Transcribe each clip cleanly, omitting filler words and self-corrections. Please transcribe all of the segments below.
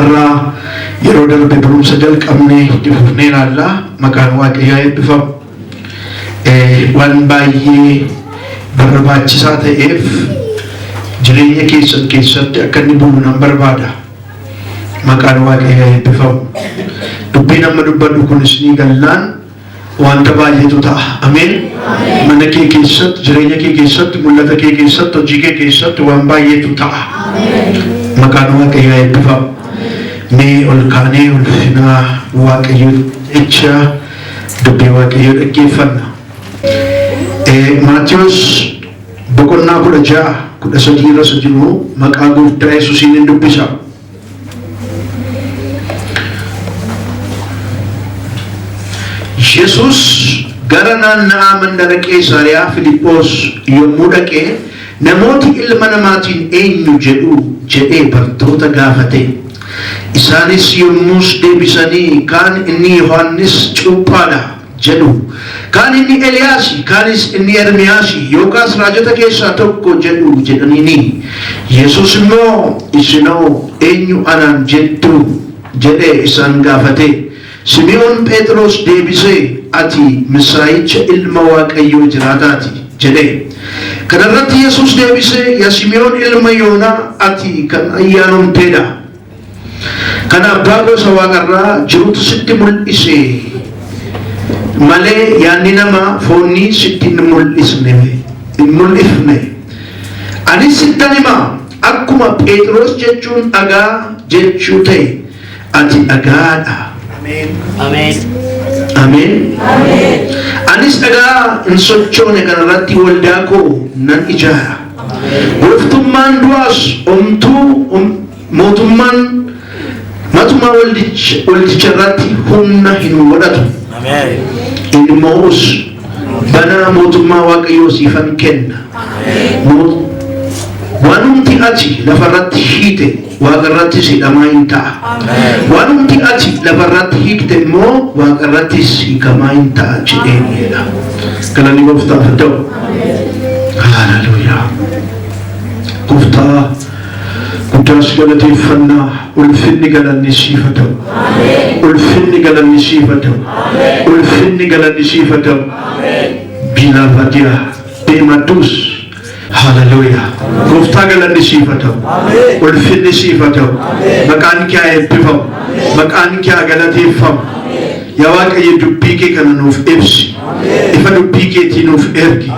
Har'a yeroo darbe barumsa jalqabnee itti fufnee ilaalla. Maqaan Waaqayyoo eebbifamu. Waan baay'ee barbaachisaa ta'eef jireenya keessan keessatti akka inni bulu nan barbaada. Maqaan Waaqayyoo eebbifamu. Dubbiin amma dubbadhu kunis ni gallaan wanta baay'eetu ta'a. Ameen. Mana kee keessatti, jireenya kee keessatti, mul'ata kee keessatti, hojii kee keessatti waan baay'eetu ta'a. Maqaan Waaqayyoo eebbifamu. Mee ol kaanee ulfina Waaqayyoo jecha dubbii Waaqayyoo dhaggeeffanna. Maatiyus boqonnaa 16 13 irra isa jiru maqaa gooftaa Yesuusiin hin dubbisa. Yesuus gara naanna'aa mandara Qeesaariyaa Filiphos yommuu dhaqe, namooti ilma namaatiin eenyu jedhu jedhee bartoota gaafate. Isaanis yommus deebisanii, kaan inni Yohannis cuuphaadha jedhu, kaan inni Eliyaasi, kaanis inni Ermiyaasi yookaas raajota keessaa tokko jedhu jedhaniini. Yesuus immoo, isinoo eenyu anaan jettu jedhee isaan gaafate. Simi'oon Phexros deebisee, ati Missaayicha ilma Waaqayyoo jiraataati jedhe. Kana irratti Yesuus deebisee, yaa Simi'oon ilma Yoonaa, ati kan ayyaanomteedha. Kana abbaa koo isa waaqarraa jirutu sitti mul'ise malee yaadni namaa foonnii sitti hin mul'isne hin mul'ifne. Anis sittan hima, akkuma Phexros jechuun dhagaa jechuu ta'e, ati dhagaadha. Ameen. Ameen. Anis dhagaa hin sochoone kanarratti waldaa koo nan ijaara. Gooftummaan du'aas omtuu mootummaan matumaa waldicha irratti humna hin godhatu. Inni moo'us banaa mootummaa Waaqayyoo siifan kenna. Waanumti ati lafarratti hiite waaqarrattis hidhamaa hin ta'a. Waanumti ati lafarratti hiikte immoo waaqarrattis hiikamaa hin ta'a jedheen jedha. Galanni gooftaaf haa ta'u. Haaleluyyaa. Gooftaa guddaas galateeffannaa, ulfinni galanni siif haa ta'u. Ulfinni galanni siif haa ta'u. Ulfinni galanni siif haa ta'u. Bilaafadiyaa deemadduus. Haaleluyyaa. Gooftaa galanni siif haa ta'u. Ulfinni siif haa ta'u. Maqaan kee haa eebbifamu. Maqaan kee haa galateeffamu. Yaa Waaqayyo, dubbii kee kana nuuf ibsi. Ifa dubbii keetii nuuf ergi.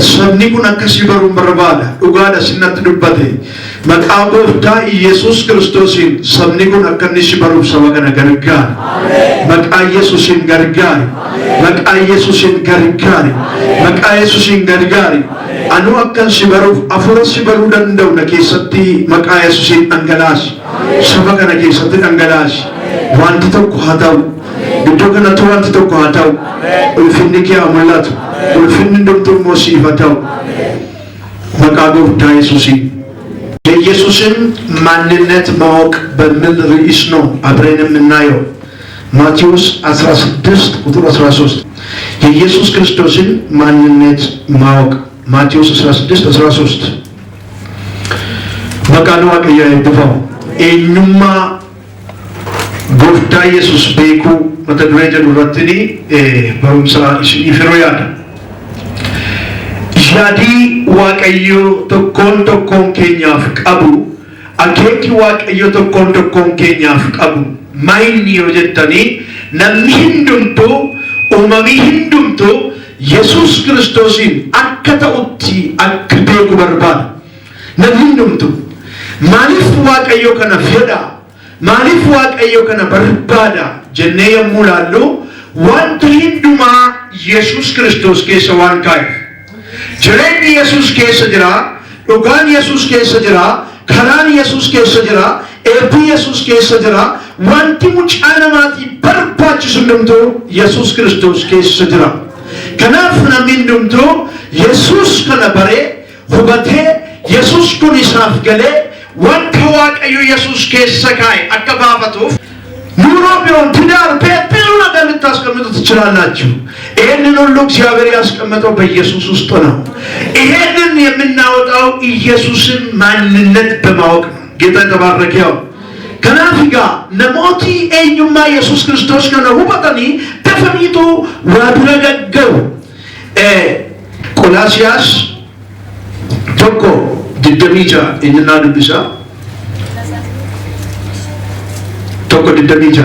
Sabni kun akkasii baruun barbaada. Dhugaadha sinnatti dubbate. Maqaa gooftaa Iyesuus Kiristoosiin sabni kun akka inni si baruuf saba kana gargaari. Maqaa Yesuusiin gargaari. Maqaa Yesuusiin gargaari. Maqaa Yesuusiin gargaari. Anuu akkan si baruuf hafuura si baruu danda'u na keessatti maqaa Yesuusiin dhangalaasi. Saba kana keessatti dhangalaasi. Wanti tokko haa ta'u. Iddoo kanatti wanti tokko haa ta'u. Ulfinni kee haa mul'atu. Ulfinni hundumtuu immoo siif haa ta'u. Maqaa gooftaa Yesuusiin. የኢየሱስን ማንነት ማወቅ በሚል ርዕስ ነው አብረን የምናየው። ማቴዎስ 16 ቁጥር 13፣ የኢየሱስ ክርስቶስን ማንነት ማወቅ፣ ማቴዎስ 16 13። Maqaan Waaqayyoo eebbifamu. Eenyummaa gooftaa Yesuus beekuu mata duree jedhu irratti barumsa isiniif yeroo yaada. Yaadii Waaqayyoo tokkoon tokkoon keenyaaf qabu, akeekni Waaqayyoo tokkoon tokkoon keenyaaf qabu maayinni yoo jettanii, namni hundumtuu, uumamii hundumtuu Yesuus Kiristoosiin akka ta'utti akka beeku barbaada. Namni hundumtuu maaliif Waaqayyo kana fedha? Maaliif Waaqayyo kana barbaada jennee yommuu ilaallu, wanta hundumaa Yesuus Kiristoos keessa waan kaa'eef. Jireenyi Yesuus keessa jira, dhugaan Yesuus keessa jira, karaan Yesuus keessa jira, eebbi Yesuus keessa jira, wanti mucaa namaatiif barbaachisu hundumtuu Yesuus Kiristoos keessa jira. Kanaaf namni hundumtuu Yesuus kana baree hubatee, Yesuus kun isaaf galee, wanta Waaqayyo Yesuus keessa kaa'e akka baafatuuf ኑሮ ቢሆን፣ ትዳር፣ ቤት፣ ብዙ ነገር ልታስቀምጡ ትችላላችሁ። ይህንን ሁሉ እግዚአብሔር ያስቀመጠው በኢየሱስ ውስጥ ነው። ይሄንን የምናወጣው ኢየሱስን ማንነት በማወቅ ነው። ጌታ የተባረከ ይሁን። Kanaaf egaa namooti eenyummaa Yesuus Kiristoos kana hubatanii dafaniitu waa bira gagga'u. Qolaasiyaas 1:26 eenyunnaa dubbisaa? 1:26.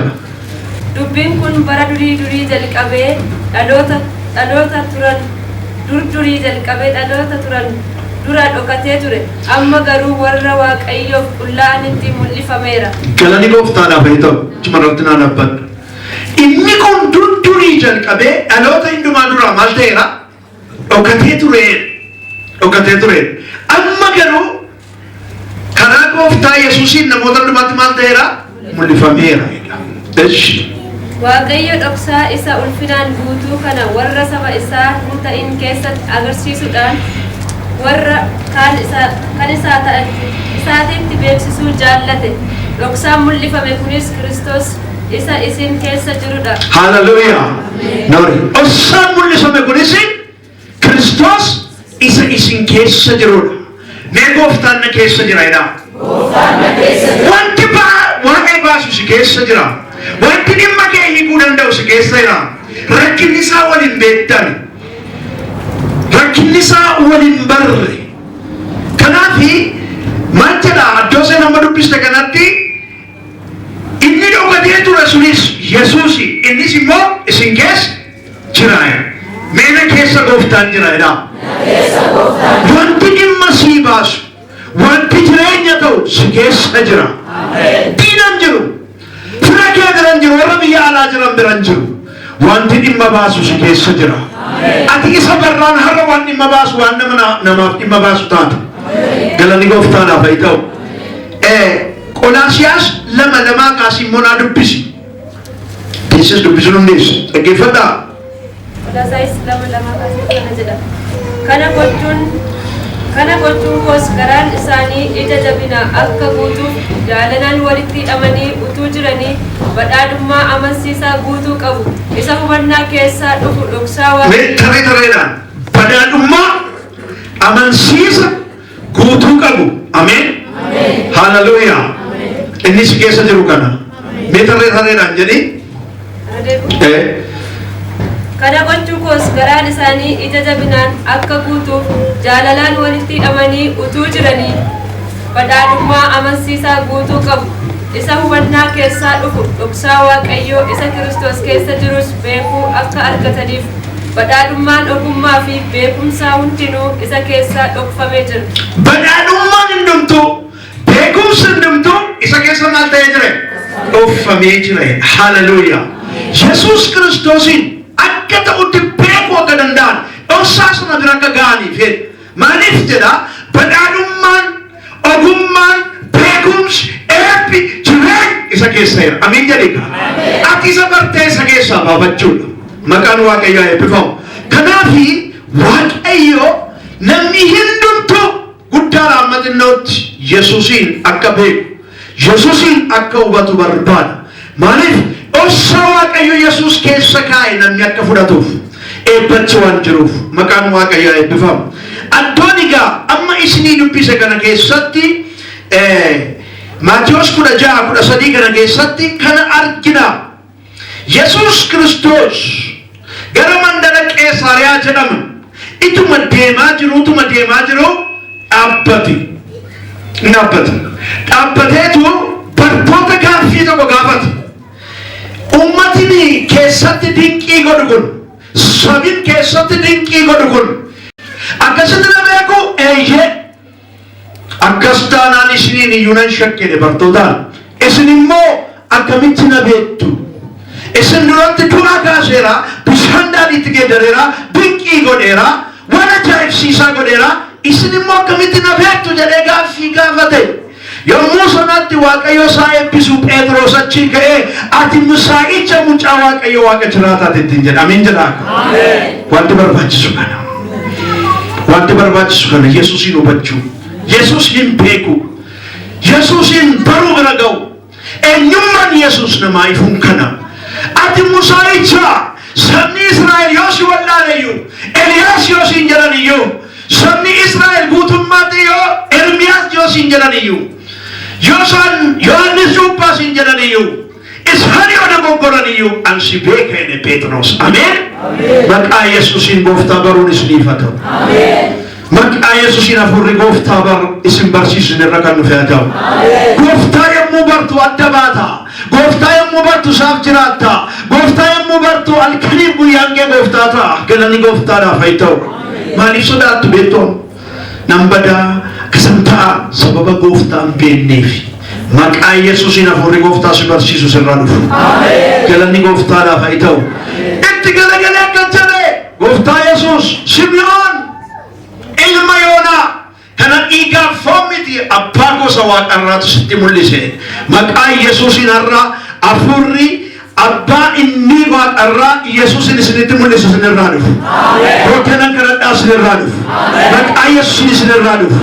Dubbiin kun bara durii durii jalqabee dhaloota turan dur durii jalqabee dhaloota turan dura dhokatee ture. Amma garuu warra Waaqayyoof qullaa'anitti mul'ifameera. Galanni gooftaadhaaf haa ta'u. Achuma irratti naa dhaabbadhu. Inni kun dur durii jalqabee dhaloota hundumaa dura maal ta'eera? Dhokatee ture. Dhokatee ture. Amma garuu karaa gooftaa Yesuusiin namoota hundumaatti maal ta'eera? Mul'ifameera. Eshi. Waaqayyo dhoksaa isa ulfinaan guutuu kana warra saba isaa hin ta'in keessatti agarsiisuudhaan warra kaan kan isaa ta'an isaatitti beeksisuu jaallate. Dhoksaan mul'ifame kunis Kiristoos isa isin keessa jirudha. Hallelujah. Noori. Dhoksaan mul'ifame kunis Kiristoos isa isin keessa jirudha. Mee gooftaan na keessa jira jedhaa. Wanti waa'ee baasu si keessa jira. Wanti dhimma kee hiikuu danda'u si keessa jira. Rakkinni isaa waliin beektan. Rakkinni isaa waliin barre. Kanaafi maal jedha iddoo seen amma dubbiste kanatti? Inni dhokatee ture sunis Yesuusi. Innis immoo isin keessa jira. Mee na keessa gooftaan jira jedhaa. Wanti dhimma sii baasu, wanti jireenya ta'u si keessa jira. Diinan jiru. Fira kee biran jiru, warra biyya alaa jiran biran jiru. Wanti dhimma baasu si keessa jira. Ati isa barraan har'a waan dhimma baasu, waan nama namaaf dhimma baasu taata. Galanni gooftaadhaaf haa ta'u. Qolaasiyaas 2:2 kaasii immoo naa dubbisi. Teessis dubbisuu dandeessu. Dhaggeeffadhaa. Qolasaayis 2:2 kaasee kana jedha. Kana gochuun koos garaan isaanii ija jabina akka guutuuf jaalalaan walitti hidhamanii utuu jiranii badhaadhummaa amansiisaa guutuu qabu isa hubannaa keessaa dhufu dhoksaa waa Mee tarree tarreedhaan badhaadhummaa amansiisa guutuu qabu. Ameen. Hallelujah. Inni si keessa jiru kana. Mee tarree tarreedhaan jedhi. Kana gochuu koos garaan isaanii ija jabinaan akka guutuuf jaalalaan walitti hidhamanii utuu jiranii badhaadhummaa amansiisaa guutuu qabu isa hubannaa keessaa dhufu dhoksaa Waaqayyoo isa Kiristoos keessa jirus beekuu akka argataniif badhaadhummaan ogummaa fi beekumsaa hundinuu isa keessaa dhokfamee jira. Badhaadhummaan hundumtuu, beekumsi hundumtuu isa keessa maal ta'ee jira? Dhokfamee jira. Hallelujah. Yesuus Kiristoosiin akka ta'utti beekuu akka danda'an, dhoksaa sana bira akka ga'aniif jedha. Maaliif jedha? Badhaadhummaan, ogummaan, beekumsi, eebbi, jireenyi isa keessa jira. Amiin jedhi. Ati isa bartee isa keessaa baafachuudha. Maqaan Waaqayyoo eebbifamu. Kanaafi Waaqayyo namni hundumtuu guddaadha amma xinnootti Yesuusiin akka beeku, Yesuusiin akka hubatu barbaada. Maaliif? Dhoksaa Waaqayyo Yesuus keessa kaa'e namni akka fudhatuuf eebbachi waan jiruuf. Maqaan Waaqayyoo eebbifamu. Addoon egaa amma isinii dubbise kana keessatti, Maatiyos 16:13 kana keessatti kana argina. Yesuus Kiristoos gara mandara Qeesaariyaa jedhamu ituma deemaa jiru, ituma deemaa jiru dhaabbate. Dhaabbate. Dhaabbateetu bartoota gaaffii tokko gaafate. Uummatni keessatti dinqii godhu kun, sabin keessatti dinqii godhu kun akkasitti na beeku? Eeyyee. Akkas taanaan isiniin iyyuu nan shakkine bartootaan. Isin immoo akkamitti na beektu? Isin duratti du'aa kaaseera, bishaan daadhiitti geeddareera, dinqii godheera, waan ajaa'ibsiisaa godheera. Isin immoo akkamitti na beektu jedhee gaaffii gaafate. Yommuu sanatti Waaqayyo isaa eebbisu Phexros achii ka'ee, "Ati Misaa'icha, mucaa Waaqayyo Waaqa jiraataati" ittiin jedha. Amiin jedhaa. Wanti barbaachisu kana. Wanti barbaachisu kana: Yesuusin hubachuu. Yesuusin beekuu. Yesuusin baruu bira ga'u. Eenyummaan Yesuus namaa ifuun kana. Ati Musaa'icha, sabni Israa'el yoo si wallaale iyyuu, Eliyaas yoo siin jedhan iyyuu, sabni Israa'el guutummaatti yoo Ermiyaas yoo siin jedhan iyyuu. Yoo isaan Yohaannis cuuphaa siin jedhan iyyuu, isaan yoo dogoggoran iyyuu, an si beeka jedhe Phexros. Ameen. Maqaa Yesuusiin Gooftaa baruun isiniif haa ta'u. Maqaa Yesuusiin hafuurri Gooftaa bar isin barsiisu irra kan dhufe haa ta'u. Gooftaa yommuu bartu adda baata. Gooftaa yommuu bartu isaaf jiraatta. Gooftaa yommuu bartu halkaniif guyyaan kee Gooftaa ta'a. Galanni Gooftaadhaaf haa ta'u. Maaliif sodaattu beektuu? Nan badaa, akkasan ta'a, sababa Gooftaa hin beekneef. Maqaa Yesuusiin hafuurri Gooftaa si barsiisu sirraa dhufu. Galanni Gooftaadhaaf haa ta'u. Itti galagalee akka jedhe Gooftaa Yesuus, "Simi'oon ilma Yoonaa, kana dhiigaaf foon miti, abbaa gosa waaqarraatu sitti mul'ise." Maqaa Yesuusiin har'a hafuurri abbaa inni waaqarraa Yesuusin isinitti mul'isu isinirraa dhufu. Gooftaan kadhadhaa isinirraa dhufu. Maqaa Yesuusin isinirraa dhufu.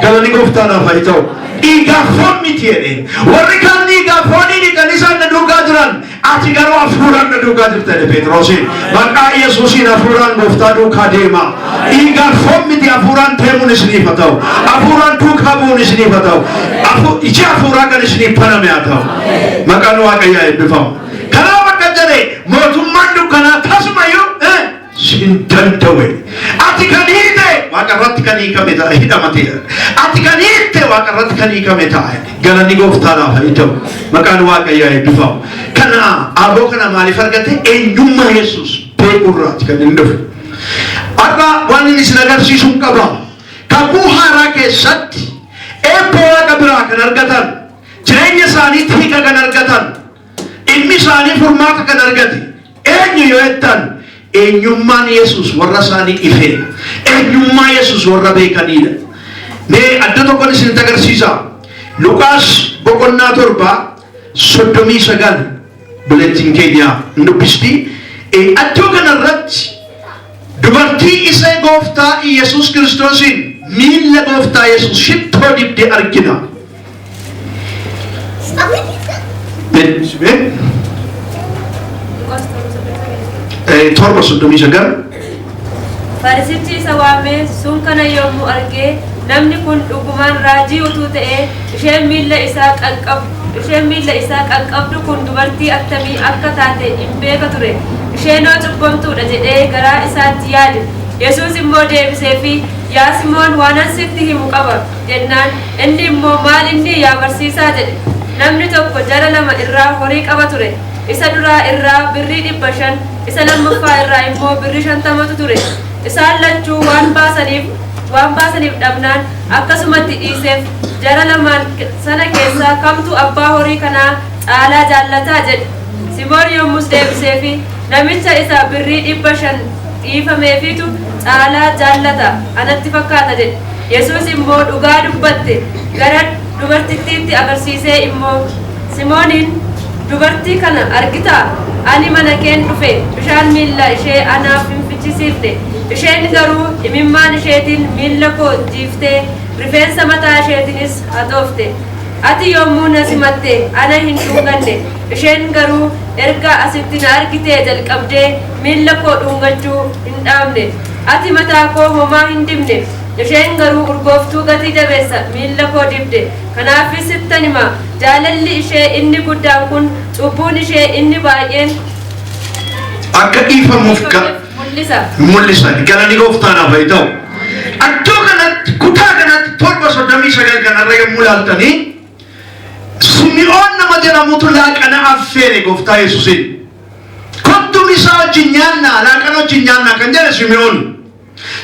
Galanni Gooftaadhaaf haa ta'u. Dhiigaaf foon miti jedhe. Warri kaan dhiigaaf fooniin kan isaan na duukaa jiran, ati garuu hafuuraan na duukaa jirta jedhe Phexrosiin. Maqaa Yesuusiin hafuuraan Gooftaa duukaa deema. Dhiigaaf foon miti, hafuuraan deemuun isiniif haa ta'u. Hafuuraan duukaa bu'uun isiniif haa ta'u. Iji hafuuraa kan isiniif baname haa ta'u. Maqaan Waaqayyaa eebbifamu. Kanaaf akka jedhe, mootummaan dukkanaa tasumayyuu hin danda'u. Ati kan hiite waaqa irratti kan hiikame ta'a, hidhama ta'e. Ati kan hiitte waaqa irratti kan hiikame ta'a. Galanni Gooftaadhaaf haa ta'u. Maqaan Waaqayyaa eebbifamu. Kana aboo kana maaliif argate? Eenyummaa Yesuus beekuurraati kan inni dhufe. Har'a waan inni isin agarsiisu hin qaba. Kakuu Haaraa keessatti eebba Waaqa biraa kan argatan, jireenya isaaniitti hiika kan argatan, dhimmi isaanii furmaata kan argate eenyu yoo jettan, eenyummaan Yesuus warra isaanii ifeedha. Eenyummaa Yesuus warra beekanidha. Mee adda tokkoon isinitti agarsiisa. Luqaas boqonnaa 7:39 buleettiin keenya hin dubbisti. Iddoo kanarratti dubartii isa Gooftaa Yesuus Kiristoosiin, miilla Gooftaa Yesuus shittoo dibdee argina. Mee 7:39. Farisichi isa waamee sun kana yommuu argee, "Namni kun dhugumaan raajii utuu ta'ee isheen miilla isaa qaqqabdu kun dubartii attamii akka taate hin beeka ture. Isheenoo cubbamtuudha" jedhee garaa isaatti yaade. Yesuus immoo deebiseefi, "Yaa Simoon, waanan sitti himu qaba" jennaan, inni immoo, "Maal inni, yaa barsiisaa?" jedhe. Namni tokko jara lama irraa horii qaba ture. Isa duraa irraa birrii 500, isa lammaffaa irraa immoo birrii 50tu ture. Isaan lachuu waan baasaniif dhabnaan akkasumatti dhiiseef. Jara lamaan sana keessaa kamtu abbaa horii kanaa caalaa jaallataa jedhe. Simoon yommus deebiseefi, "Namicha isa birrii 500 dhiifameefitu caalaa jaallata anatti fakkaata" jedhe. Yesuus immoo, "Dhugaa dubbatte." Gara dubartittiitti agarsiisee immoo Simooniin, "Dubartii kana argitaa? Ani mana keen dhufe, bishaan miilla ishee anaaf hin fichisiifne. Isheen garuu imimmaan isheetiin miilla koo jiiftee rifeensa mataa isheetiinis haxoofte. Ati yommuu na simatte ana hin dhunganne. Isheen garuu erga asitti na argitee jalqabdee miilla koo dhungachuu hin dhaabne. Ati mataa koo homaa hin dibne. Isheen garuu urgooftuu gatii jabeessa miilla koo dibde. Kanaafis sittan hima, jaalalli ishee inni guddaan kun cubbuun ishee inni baay'een akka dhiifamuuf mul'isa. Mul'isa. Galanni Gooftaadhaaf haa ta'u. Iddoo kanatti, kutaa kanatti, 7:39 kanarra yommuu ilaaltanii, Simi'oon nama jedhamutu laaqana affeere Gooftaa Yesuusiin. "Kottu isaa wajjin nyaannaa, laaqana wajjin nyaannaa" kan jedhe Simi'oon.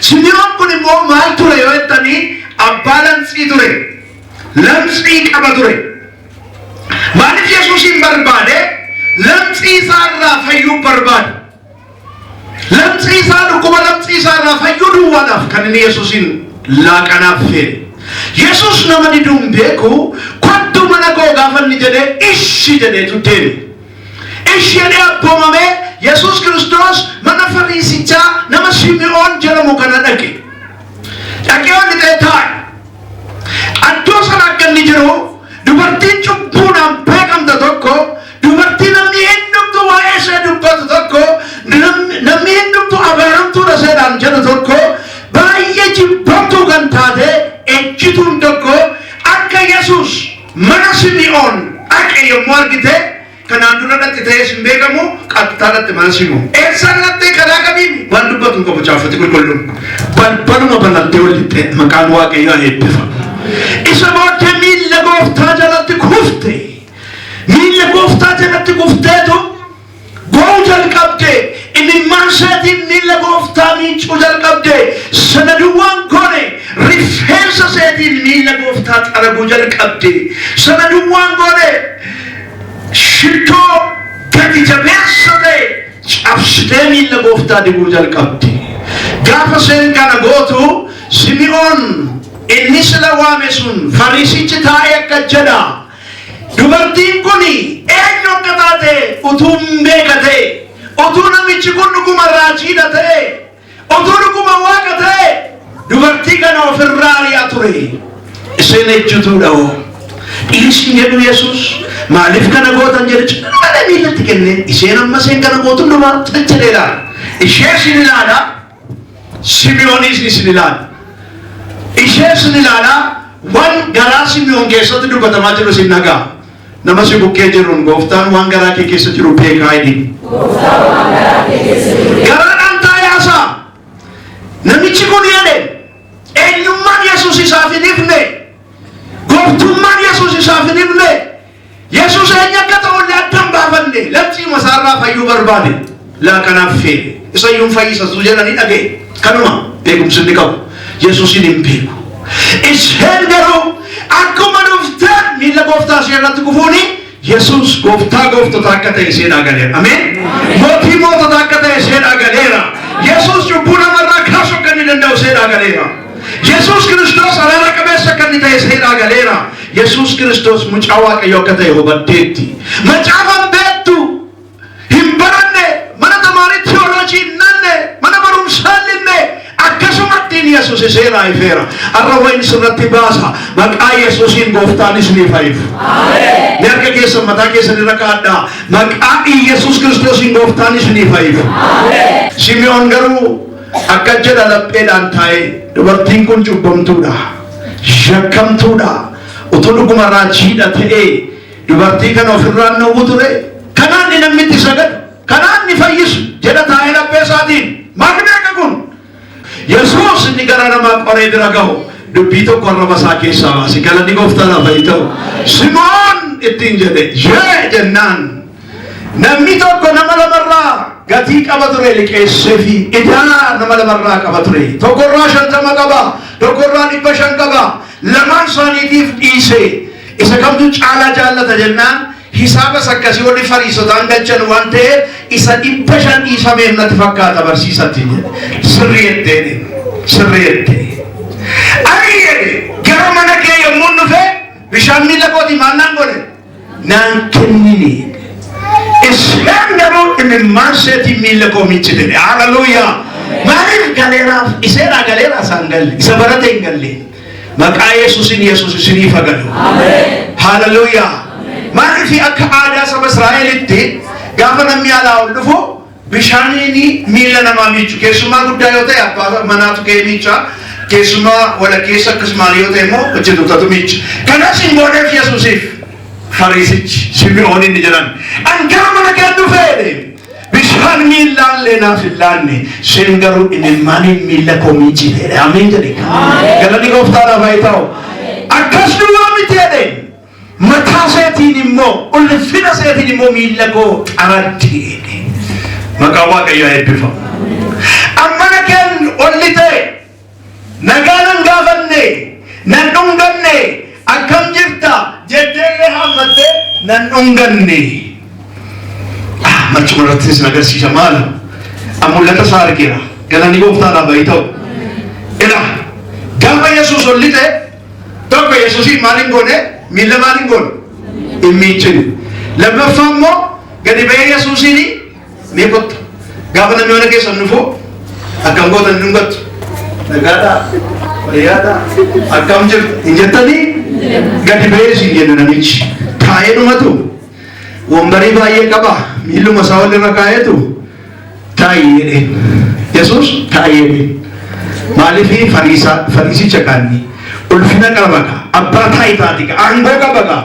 Simi'oon kun immoo maal ture yoo jettanii, abbaa lamxii ture. Lamxii qaba ture. Maaliif Yesuusiin barbaade? Lamxii isaarraa fayyuu barbaade. Lamxii isaa, dhukkuba lamxii isaarraa fayyuu duwwaadhaaf kan inni Yesuusiin laaqanaaf feene. Yesuus nama diduun beeku, "Kottu mana koo" gaafa inni jedhee, "Ishi" jedheetu deeme. Ishi jedhee abboomamee Yesuus Kiristoos mana Fariisichaa nama Simi'oon jedhamu kana dhaqe. Dhaqee ol lixee taa'e. Iddoo sana akka inni jiru dubartiin cubbuudhaan beekamte tokko, dubartii namni hundumtu waa'ee ishee dubbatu tokko, namni hundumtu abaaramtuudha isheedhaan jedhu tokko, baay'ee jibbamtuu kan taate ejjituun tokko akka Yesuus Mana Simi'oon dhaqe yommuu argite, kanaan dura dhaqxe ta'ee hin beekamu, qaxxaa dhaqxe mana Simi'oon. Eessaan dhaqxe, karaa kamiin, waan dubbatu hin qabu Caaffati Qulqulluun. Balbaluma banattee ol lixxe. Maqaan Waaqayyoo eebbifamu. Isa booddee miilla Gooftaa jalatti kufte. Miilla Gooftaa jalatti kufteetu boo'uu jalqabde. Imimmaan isheetiin miilla Gooftaa miicuu jalqabde. Sana duwwaan goone, rifeensa isheetiin miilla Gooftaa xaraguu jalqabde. Sana duwwaan goone, shittoo gati jabeessa ta'e cabsitee miilla Gooftaa dibuu jalqabde. Gaafa isheen kana gootu, Simi'oon inni sila waame sun, Fariisichi, taa'ee akka jedha: "Dubartiin kun eenyu akka taate utuu hin beeka ta'e, utuu namichi kun dhuguma raajiidha ta'e, utuu dhuguma Waaqa ta'e, dubartii kana ofirraa ari'a ture. Isheen ejjituudha hoo." Dhiisni jedhu Yesuus maaliif kana gootan jedhu, cinaadha miillatti kenne. Isheen amma isheen kana gootu hundumaa ciccireedha ilaala. Ishee isin ilaala, Simi'oonis isin ilaala. Ishee isin ilaala, waan garaa Simi'oon keessatti dubbatamaa jiru isin nagaa. Nama si bukkee jiruun, "Gooftaan waan garaa kee keessa jiru beekaa," jedhi. Garaadhaan taayaasaa. Namichi kun jedhe, eenyummaan Yesuus isaaf hin ifne. Gooftummaan Yesuus isaaf hin ifne. Yesuus eenyu akka ta'u illee adda hin baafanne. Lamxii masaarraa fayyuu barbaade. Laa, kanaaf feene. Isa iyyuu hin fayyisatu jedhanii dhaga'e. Kanuma beekumsi inni qabu. Yesuusin hin beeku. Isheen garuu akkuma dhuftee miilla Gooftaa ishee irratti kufuuni, Yesuus Gooftaa gooftotaa akka ta'e isheedhaa galeera. Ameen. Mootii moototaa akka ta'e isheedhaa galeera. Yesuus cubbuu namarraa kaasuu akka inni danda'u isheedhaa galeera. Yesuus Kiristoos araara qabeessa akka inni ta'e isheedhaa galeera. Yesuus Kiristoos mucaa Waaqayyoo akka ta'e hubatteetti. Macaafan beektu hin baranne, mana tamaarii tiyooloojii hin nanne, mana barumsaa hin linne, akkasumattiin Yesuus iseeraa ifeera. Har'a wayin sirratti baasa. Maqaa Yesuusiin Gooftaanis ni fayyifu. Mee harka keessan mataa keessan irra kaa'adhaa. Maqaa Yesuus Kiristoosiin Gooftaanis ni fayyifu. Simi'oon garuu akka jedha lapheedhaan taa'ee: "Dubartiin kun cubbamtuudha. Shakkamtuudha. Utuu dhuguma raajiidha ta'ee, dubartii kana ofirraan dhowwu ture. Kanaan ni namni itti sagadu. Kanaan ni fayyisu," jedha taa'ee laphee isaatiin. Maal beeka kun? Yesuus inni gara namaa qoree bira gahu dubbii tokko arraba isaa keessaa baase. Galanni Gooftaadhaaf haa ta'u. "Simoon," ittiin jedhe. "Yee," jennaan, "Namni tokko nama lamarraa gatii qaba ture, liqeessee fi idaa nama lamarraa qaba ture. Tokkorraa 50 qaba, tokkorraa 500 qaba. Lamaan isaaniitiif dhiise. Isa kamtu caalaa jaallata?" jennaan, hisaabas akkasii warri Fariisotaan galchan waan ta'eef, "Isa 500 dhiifameef natti fakkaata, barsiisatti," jedhe. "Sirrii jetteen, sirrii jettee. Ani," jedhe, "gara mana kee yommuu dhufe, bishaan miila kootii maal naan godhe? Naan kennini. Isheen garuu imimmaan isheetiin miilla koo miiccite." Haleluuyaa! Maaliif galeeraaf? Iseedhaa galeeraa isaan galle. Isa barate hin galle. Maqaa Yesuusin Yesuus isiniif haa galu. Haleluuyaa! Maaliif, akka aadaa saba Israa'elitti gaafa namni alaa ol dhufu bishaaniin miilla namaa miicu. Keessumaa guddaa yoo ta'e abbaa manaatu ka'ee miica. Keessumaa walakkeessa akkasumaan yoo ta'e immoo hojjettootatu miica. Kanas hin gooneef Yesuusiif. Fariisichi Simi'oon inni jedhan, "An gara mana kee dhufee bishaan miillaallee naaf hin laanne. Isheen garuu imimmaaniin miilla koo miiccite." Ameen jedhe. Galanni Gooftaadhaaf haa ta'u. "Akkas duwwaa miti," jedhe, "mataa isheetiin immoo, ulfina isheetiin immoo miilla koo xaradde," jedhe. Maqaan Waaqayyoo eebbifamu. "Ammana keen olli ta'e nagaa nan gaafanne, nan dhunganne, akkam jirta jetteellee haammattee nan dhunganne." Machuma irratti isin agarsiisa maal? Mul'ata isaa argeera. Galanni Gooftaadhaaf haa ta'u. Ila gaafa Yesuus olli ta'e tokko, Yesuusiin maal hin goone? Miilla maal hin goone? Hin miiccine. Lammaffaa immoo gadi ba'ee Yesuusiin, "Mee kottu." Gaafa namni mana keessan dhufu akkam gootan? Hin dhungattu? "Nagaadhaa, fayyaadhaa, akkam jirtu?" hin jettanii? Gadi ba'ee siin jedhu, namichi taa'ee dhumatu wambarii baay'ee qaba, miilluma isaa wal irra kaa'eetu, "Taa'i," jedheen. Yesuus, "Taa'i," jedheen. Maaliif? Fariisicha kaanni Ulfina qaba kaa, abbaa taayitaati kaa, aangoo qaba kaa.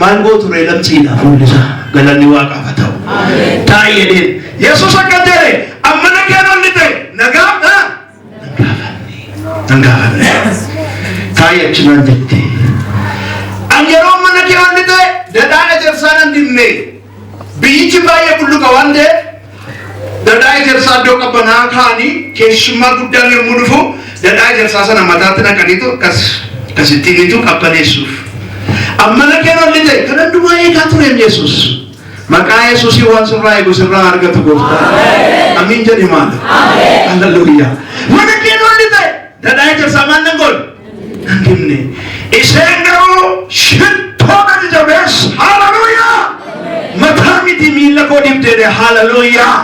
Maal gootu ree lamxiidha fuulli isaa? Galanni Waaqaaf haa ta'u. Taa'i jedheen. Yesuus akka jedhe amma nagaan olli ta'e nagaa nan gaafanne. Nan gaafanne. Taa'i achi naan jette. An yeroo mana kee olli ta'e dhadhaa ejersaa nan dibne. Biyyichi baay'ee bulluqa waan ta'eef dhadhaa ejersaa iddoo qabbanaa kaa'anii keessummaa guddaan yommuu dhufu dhadhaa ejersaa sana mataatti naqaniitu akkas akkasittiinitu qabbaneessuuf. Amma lakkeen olli ta'e kan hundumaa eegaa tureem Yesuus. Maqaa Yesuusii waan sirraa eegu sirraa argatu gooftaa. Amiin jedhi maal? Halleluuyaa. Mana keen olli ta'e dhadhaa ejersaa maal nan godhe? Nan kenne. Isheen garuu shittoo gadi jabeessa. Halleluuyaa. Mataa miti miilla koo dibdeedhe. Halleluuyaa.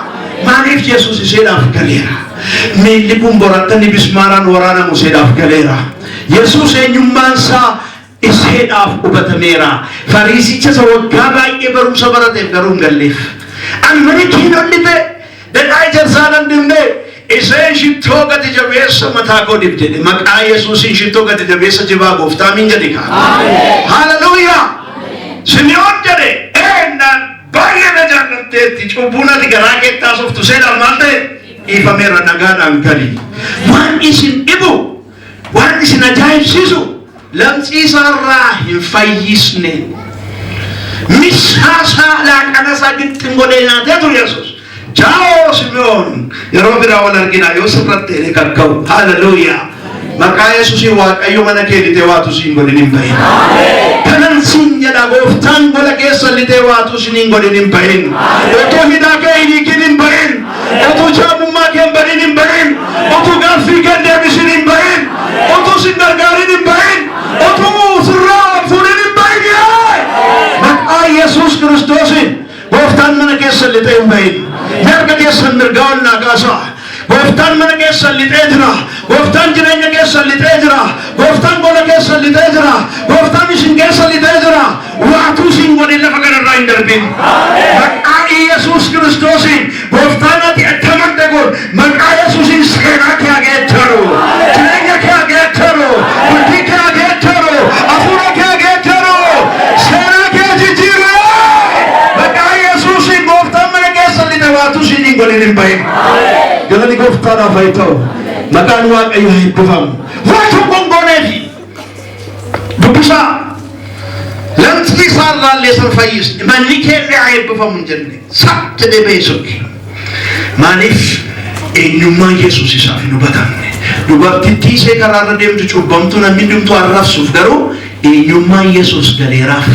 Maaliif? Yesuus isheedhaaf galeera. Miilli kun boratta inni bismaaraan waraanamu isheedhaaf galeera. Yesuus eenyummaan isaa isheedhaaf hubatameera. Fariisicha isa waggaa baay'ee barumsa barateef garuu hin galleef. Ani mana keen olli ta'e dhadhaa ejersaa nan dibne, isheen shittoo gati jabeessa mataa koo dibde. Maqaa Yesuusiin shittoo gati jabeessa jibaa gooftaa. Amiin jedhi kaa. Haleluuyaa. Simi'oon jedhe eennaan baay'ee na jaallatteetti, cubbuun ati garaa keetti haasoftu seedhaan maal ta'e? Dhiifameera, nagaadhaan gali. Waan isin dhibu, waan isin ajaa'ibsiisu, lamxii isaarraa hin fayyisne. Misaasaa laaqana isaa gixxin godhee nyaatee ture Yesuus. Ciao Simi'oon, yeroo biraa wal argina yoo sirratti jedhee kakka'u. Haleluuyaa. Maqaa Yesuusiin Waaqayyo mana kee lixee waatu siin godhin hin bahin. Kanan siin jedha, gooftaan gola keessa lixee waatu siin godhin hin bahin. Utuu hidhaa kee hin hiikin hin bahin. Utuu jaamummaa kee hin badin hin bahin. Utuu gaaffii kee hin deebisin hin bahin. Utuu sin gargaarin hin bahin. Utuu sirraa fuudhin hin bahin. Maqaa Yesuus Kiristoosiin gooftaan mana keessa lixee hin bahin. Harka keessan mirgaa ol naa kaasaa. Gooftaan mana keessan lixee jira. Gooftaan jireenya keessan lixee jira. Gooftaan gola keessan lixee jira. Gooftaan isin keessa lixee jira. Waatuu isin godhin lafa kanarraa hin darbin. Maqaa Iyesuus Kiristoosiin gooftaan ati attamante kun maqaa Yesuusiin seenaa kee ageettaru. Jireenya kee ageettaru. Bultii kee ageettaru. Hafuura kee ageettaru. Seenaa kee jijjiiru. Maqaa Yesuusiin gooftaan mana keessan lixe waatuu isin hin godhin hin bahin. Galanni gooftaadhaaf haa ta'u. Maqaan Waaqayyo haa eebbifamu. Waa tokko hin gooneefi. Dubbisaa. Lamxii isaarraallee san fayyisne. Manni keellee haa eebbifamu hin jenne. Sap jedhee bahee sokke. Maaliif? Eenyummaan Yesuus isaaf hin hubatamne. Dubartittii ishee karaarra deemtu cubbamtuu namni hundumtuu arrabsuuf garuu eenyummaan Yesuus galeeraaf.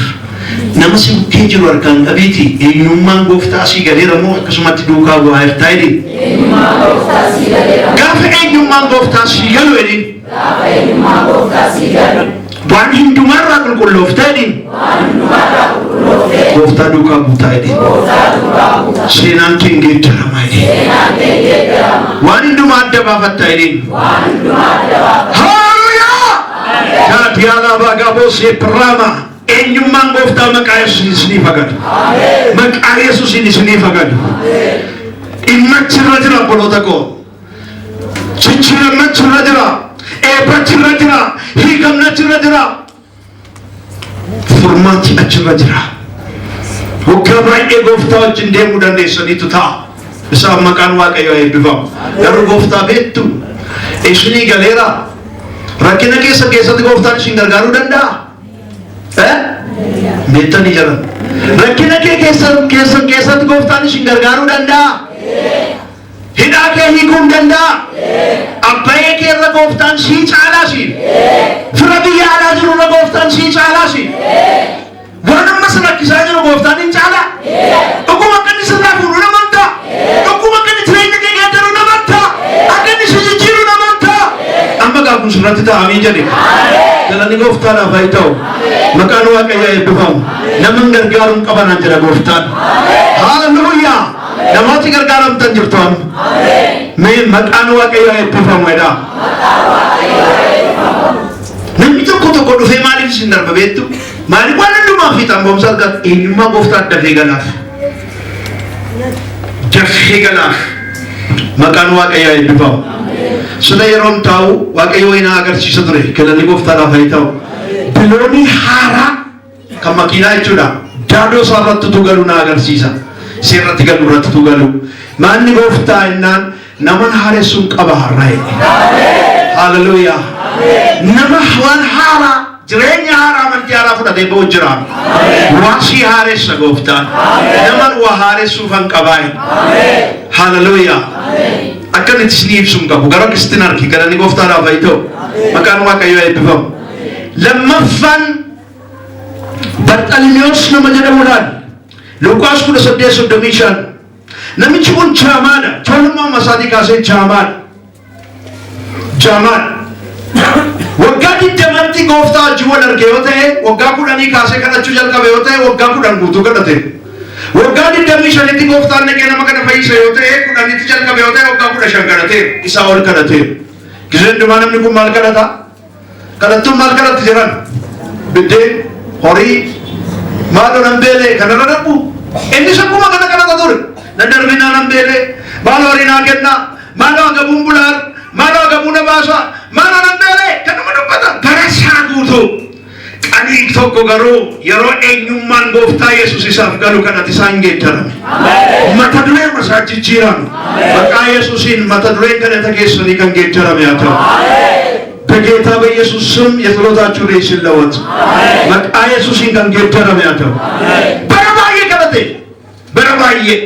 Nama si bukkee jiru harkaan qabiiti eenyummaan gooftaa sii galeera moo akkasumatti duukaa bu'aa jirtaa jedhin. Eenyummaan gooftaa sii galeera. Gaafa eenyummaan gooftaa sii galu jedhin. Gaafa eenyummaan gooftaa sii galu. Waan hundumarraa qulqullooftaa jedhin. Waan hundumarraa qulqullooftee. Gooftaa duukaa buutaa jedhin. Gooftaa duukaa buuta. Seenaan kee hin geeddarama jedhin. Seenaan kee geeddarama. Waan hundumaa adda baafattaa jedhin. Waan hundumaa adda baafata. Haleluuyaa! Jaatiyaala baagaaboo seepiraama. Eenyummaan gooftaa maqaa Yesuusiin isiniif hagadu. Maqaa Yesuusiin isiniif hagadu. Dhimma achirra jira, obboloota koo. Jijjiiramni achirra jira. Eebba achirra jira. Hiikamni achirra jira. Furmaati achirra jira. Waggaa baay'ee gooftaa wajjin deemuu dandeessaniitu ta'a. Isaan maqaan Waaqayyoo eebbifamu. Garuu gooftaa beektu isinii galeera. Rakkina keessa keessatti gooftaan isin gargaaruu danda'a. Eh? Beektanii jiran. Rakkina kee keessa keessan keessatti gooftaan isin gargaaruu danda'a. Hidhaa kee hiikuu hin danda'a. Abbayee kee irra gooftaan sii caalaa siin. Fira biyya alaa jiru irra gooftaan sii caalaa siin. Waan amma si rakkisaa jiru gooftaan hin caalaa. Dhuguma akka inni sirraa fuudhu namantaa. Dhuguma akka inni jireenya kee geeddaru namantaa. Akka inni si jijjiiru namantaa. Amma gaafun sirratti ta'amii jedhe. Galanni gooftaadhaaf haa ta'u. Maqaan Waaqayyoo eebbifamu. Nama hin gargaaruun qabanaan jedha gooftaan. Haaleluyyaa. Namooti gargaaramtan jirtu amma. Mee maqaan Waaqayyoo eebbifamu jedhaa. Namni tokko tokko dhufee maaliif isin darba beektu? Maaliif waan hundumaa fiixaan boomsa argatu? Eenyummaa gooftaa dafee galaaf. Dafee galaaf. Maqaan Waaqayyoo eebbifamu. Sila yeroon taa'u Waaqayyo wayinaa agarsiisa ture. Galanni gooftaadhaaf haa ta'u. Biloonii haaraa kan makiinaa jechuudha. Daadoo isaa irratti utuu galu na agarsiisa. Seerratti galu irratti utuu galu. Maanni gooftaa innaan naman haaressuun qaba har'a jedhe. Haleluuyaa. Nama waan haaraa, jireenya haaraa, amantii haaraa fudhatee ba'u jira. Waa sii haaressa gooftaan. Naman waa haaressuufan qabaa jedhe. Haleluuyaa. Akka inni isin ibsu hin qabu. Gara akkasittiin argi. Galanni gooftaadhaaf haa ta'u. Maqaan Waaqayyoo eebbifamu. Lammaffaan Barxalimiyoos nama jedhamuudhaan Luqaas 18:35. Namichi kun jaamaadha. Ijoollummaa isaatii kaasee jaamaadha. Jaamaadha. Waggaa 20tti gooftaa wajjin wal arge yoo ta'e, waggaa 10 kaasee kadhachuu jalqabe yoo ta'e, waggaa 10 guutuu kadhate. Waggaa 25tti gooftaan dhaqee nama kana fayyise yoo ta'e, 10tti jalqabe yoo ta'e, waggaa 15 kadhatee isaa ol kadhatee. Gisee hundumaa namni kun maal kadhata? Kadhattuun maal kadhatti jiran? Biddeen, horii, maaloo nan beelee kanarra darbu. Innis akkuma kana kadhata ture. Nan darbinaa nan beelee, maaloo horii naa kennaa, maaloo agabuun bulaan, maaloo agabuu na baasaa, maaloo nan beelee kanuma dubbata. Gara isaa guutuu. Qanii tokko garuu yeroo eenyummaan gooftaa Yesuus isaaf galu kanatti isaan geeddarame. Mata dureen isaa jijjiirame. Maqaa Yesuusiin mata dureen kadhata keessanii kan geeddarame haa ta'u. በጌታ በኢየሱስ ስም የጸሎታችሁ ርዕስ ይለወጥ። Maqaa Yesuusiin kan geeddarame haa ta'u. Bara baay'ee kadhate. Bara baay'ee.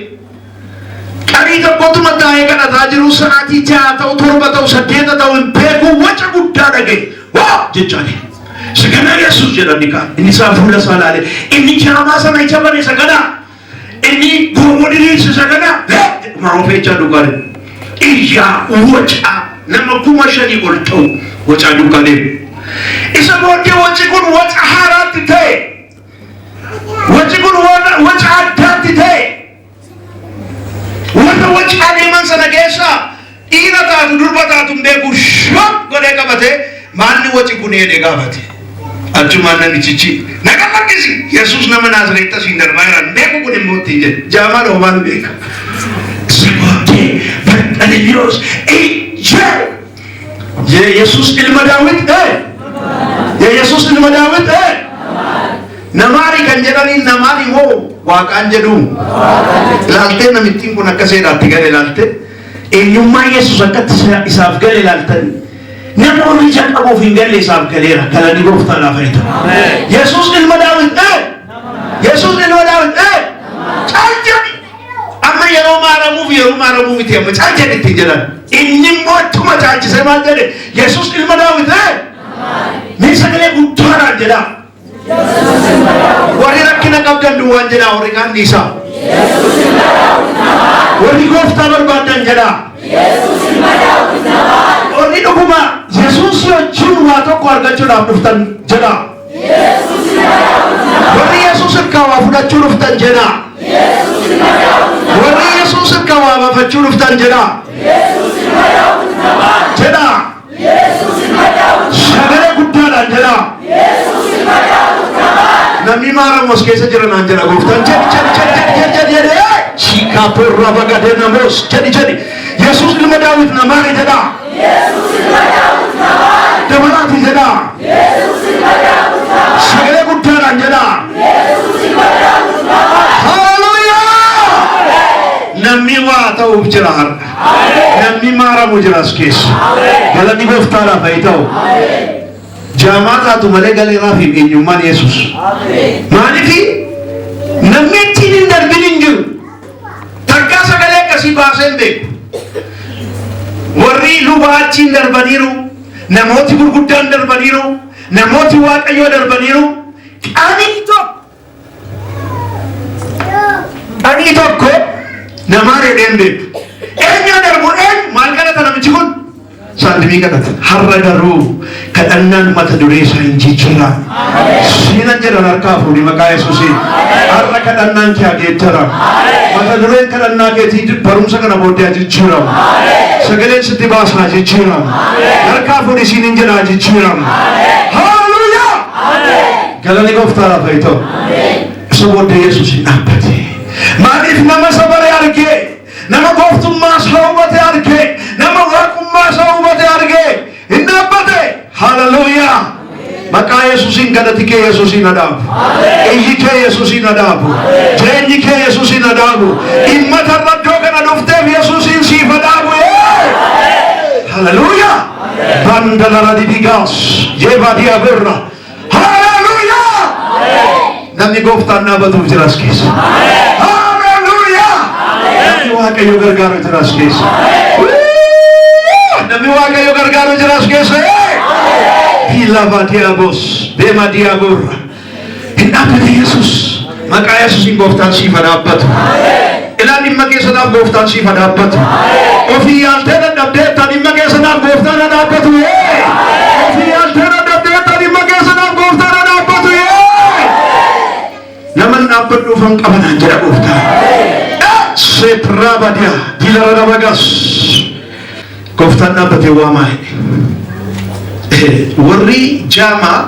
Qarii tokkotu taa'ee kadhataa jiru, sa'aatii 6 ta'u, 7 ta'u, 8 ta'u hin beeku, waca guddaa dhagaye. Waa jechaani. Sagalee Yesuus jedhani kaan. Inni isaa fuula isaa ilaale. Inni jaamaa sana ija bane saganaa. Inni goomoo diriirse saganaa. Maa of eechaa duukaa. Iyyaa wacaa nama 5,000 ol ta'u wacaa duukaa deemu. Isa booddee waci kun waca haaraatti ta'e. Waci kun waca addaatti ta'e. Warra wacaa deeman sana keessaa dhiira taatu durba taatu hin beeku, shop godhee qabatee, "Maalli waci kun?" jedhee gaafate. Achumaan namichichi, "Naqa lakkisi, Yesuus nama Naazreet asiin darbaa jira, hin beeku kun immoo," ittiin jedhe. Jaamaa dhoomaan beeka. Isa booddee Barxalimiyoos ijjee, "የኢየሱስ ilma Daawit, የኢየሱስ ilma Daawit, na maari," kan jedhanii na maari moo waaqaan jedhu ilaaltee, namittiin kun akka seeraatti gale ilaalte, eenyummaa Yesuus akkatti isaaf gale ilaaltanii, nama horii ija qabuuf hin galle isaaf galeera. Galanni gooftaadhaaf haa ta'u. "Yesuus ilma Daawit, Yesuus ilma Daawit," cal jedhi. Amma yeroo maaramuuf, yeroo maaramuu miti, amma cal jedhi ittiin jedhan. Inni immoo ittuma caalchisee maal jedhe? "Yesuus ilma Daawit," mee sagalee guddaadhaan jedhaa. Warri rakkina qabdan duwwaan jedhaa, warri kaan dhiisaa. Warri gooftaa barbaadan jedhaa. Warri dhuguma Yesuus wajjin waa tokko argachuudhaaf dhuftan jedhaa. Warri Yesuus irraa waa fudhachuu dhuftan jedhaa. Warri Yesuus irraa waa baafachuu dhuftan jedhaa. Jedhaa. Sagalee guddaadhaan jedhaa. Namni maaramu as keessa jira naan jedha gooftaan. Jedhi, jedhi, jedhi, jedhi, jedhi, jedhi. Chiikaaporra bagadee namoos jedhi, jedhi. "Yesuus ilma Daawit, na maari," jedhaa. Dabalaati jedhaa. Sagalee guddaadhaan jedhaa. Haleluuyaa! Namni waa ta'uuf jira har'a. Namni maaramu jira as keessa. Galanni gooftaadhaaf haa ta'u. Jaamaa taatu malee galeeraaf hin eenyummaan Yesuus. Maaliifi namni ittiin hin darbin hin jiru. Takkaa sagalee akkasii baasee hin beeku. Warri luba achiin darbaniiru, namooti gurguddaan darbaniiru, namooti waaqayyoo darbaniiru. Qanii tokko, qanii tokko namaa reedhee hin beeku. Eenyu darbu, eenyu maal kadhata namichi kun? Saantimii kadhata. Har'a garuu kadhannaan mata duree isaa hin jijjiirame. Siinan jedhan, harkaa fuudhi maqaa Yesuusiin. Har'a kadhannaan kee haa geeddaramu. Mata dureen kadhannaa keetii barumsa kana booddee haa jijjiiramu. Sagaleen sitti baasaa haa jijjiiramu. Harkaa fuudhi, siin hin jedha, haa jijjiiramu. Haleluuyaa! Galanni gooftaadhaaf haa ta'u. Isa booddee Yesuus hin dhaabbate. Maaliif? Nama isa bare argee. Nama gooftummaa isaa hubate arge. Nama waaqummaa isaa hubate arge. Hin dhaabbate. Hallelujah. Maqaa Yesuusiin galati kee Yesuusiin adaabu. Iyyi kee Yesuusiin adaabu. Jireenyi kee Yesuusiin adaabu. Dhimma tarra iddoo kana dhufteef Yesuusiin siif adaabu. Hallelujah. Bandalara didigaas. Jeeba diyaabirra. Hallelujah. Namni gooftaan dhaabatuuf jira as keessa. Hallelujah. Namni Waaqayyo gargaaru jira as keessa. Namni Waaqayyo gargaaru jira as keessa. Dilava diabos, deema diaborra. Hin dhaabbate Yesuus. Maqaa Yesuusiin gooftaan siif haa dhaabbatu. Ilaa, dhimma keessanaaf gooftaan siif haa dhaabbatu. Ofii yaaltee dadhabdeetta, dhimma keessanaaf gooftaan haa dhaabbatu. Ofii yaaltee dadhabdeetta, dhimma keessanaaf gooftaan haa dhaabbatu. Nama hin dhaabbadhuufan qabanaan jedha gooftaan. Seprabadia dilaradabagas. Gooftaan dhaabbatee waamaa jedhe. Warri jaamaa